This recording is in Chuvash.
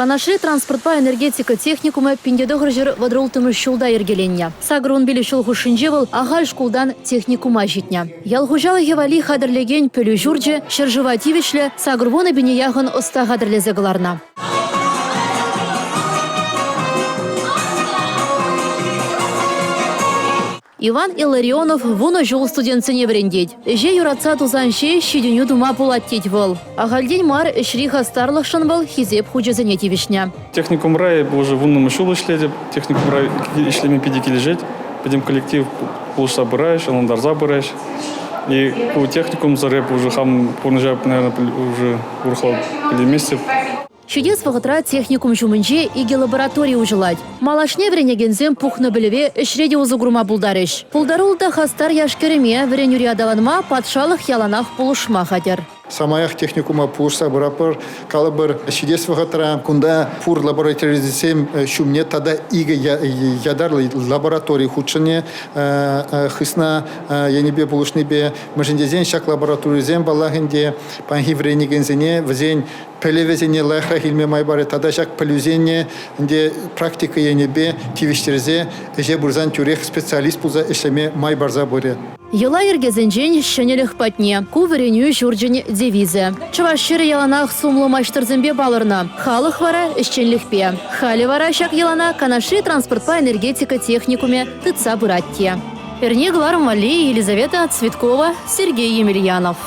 Канашри транспортпа энергетика техникумӗ 1936 ҫулта йӗркеленнӗ. 85 ҫул хушшинче вӑл ахаль шкултан техникума ҫитнӗ. Ял хуҫалӑхӗ валли хатӗрлекен пӗлӳ ҫурчӗ ҫӗршыва тивӗҫлӗ 80 пине яхӑн ӑста хатӗрлесе кӑларнӑ. Иван Илларионов вунӑ ҫул студентсене вӗрентет. Ӗҫе юратса тусан ҫеҫ ҫитӗнӳ тума пулать тет вӑл. Ахальтен мар ӗҫри хастарлӑхшӑн вӑл хисеп хучӗсене тивӗҫнӗ. Техникумра эпӗ уже вуннӑмӗш ҫул ӗҫлетӗп. Техникумра ӗҫлеме питӗ килӗшет. Пӗтӗм коллектив пулӑшса пыраҫ, ӑнлантарса пыраҫ. И ку техникумсӑр эпӗ уже хам пурнӑҫа, наверное, уже урӑхла пӗлейместӗп. Ҫитес вӑхӑтра техникум ҫумӗнче икӗ лаборатори уҫӑлать. Малашне вӗренекенсем пухнӑ пӗлӗве ӗҫре те усӑ курма пултарӗҫ. Пултаруллӑ та хастар яш-кӗрӗме вӗренӳре аталанма патшалӑх яланах пулӑшма хатӗр. Самаях техникума пулӑшса пыратпӑр. Калӑпӑр, ҫитес вӑхӑтра кунта пур лабораторисем ҫумне тата икӗ ятарлӑ лаборатори хутшӑнӗ хысна енӗпе пулӑшнипе. Мӗншӗн тесен ҫак лабораторисем, паллах ӗнтӗ, паянхи вӗренекенсене вӗсен пӗлӗвӗсене лайӑхрах илме май парӗ тата ҫак пӗлӳсене ӗнтӗ практика енӗпе тивӗҫтерсе ӗҫе пырсан тӳрех специалист пулса ӗҫлеме май парса пырӗ. Йӑла-йӗркесенчен ҫӗнӗлӗх патне. Ку вӗренӳ ҫурчӗн девизӗ. Чӑваш ҫӗрӗ яланах сумлӑ маҫтӑрсемпе палӑрнӑ, халӑх вара ӗҫченлӗхпе. Халӗ вара ҫак йӑлана Канашри транспортпа энергетика техникумӗ тытса пырать те. Эрне кӑларӑм валли Елизавета Цветкова, Сергей Емельянов.